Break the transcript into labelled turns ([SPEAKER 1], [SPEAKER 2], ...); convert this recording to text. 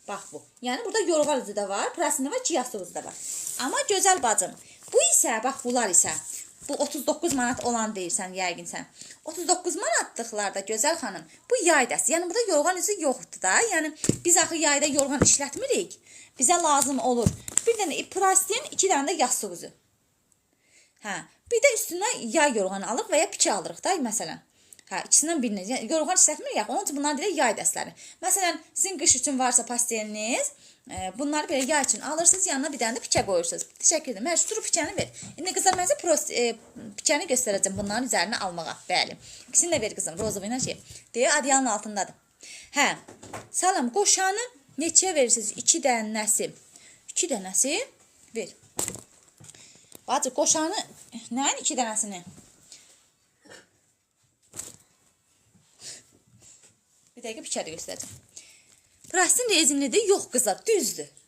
[SPEAKER 1] Bax bu. Yəni burada yorğan üzü də var, prasini var, yastıq üzü də var. Amma gözəl bacım, bu isə bax bunlar isə bu 39 manat olan deyirsən yəqin sən. 39 manatlıqlarda gözəl xanım, bu yay dəsti. Yəni burada yorğan üzü yoxdur da. Yəni biz axı yayda yorğan işlətmirik. Bizə lazım olur. Bir dənə prastin, iki dənə də yastıq üzü. Hə, bir də üstünə yay yorğanı alırıq və ya pikə alırıq da məsələn. Hə, ikisindən birini. Yəni yorğan işlətmirik axı. Onun üçün bunlar deyilir yay dəstləri. Məsələn, sizin qış üçün varsa pasteliniz, bunları belə yay üçün alırsınız, yanına bir dənə də pikə qoyursunuz. Təşəkkür edirəm. Mən şu pikəni ver. İndi qızlar mən sizə pikəni göstərəcəm bunların üzərinə almağa. Bəli. İkisini də ver qızım, rozovu ilə şey. Deyə adyalın altındadır. Hə. Salam, qoşanı neçəyə verirsiniz? 2 dənəsi. 2 dənəsi ver. Bacı, qoşanı nəyin 2 dənəsini? Bir dəqiqə pikə də göstərəcəm. Prastin rezinlidir? Yox qızlar, düzdür.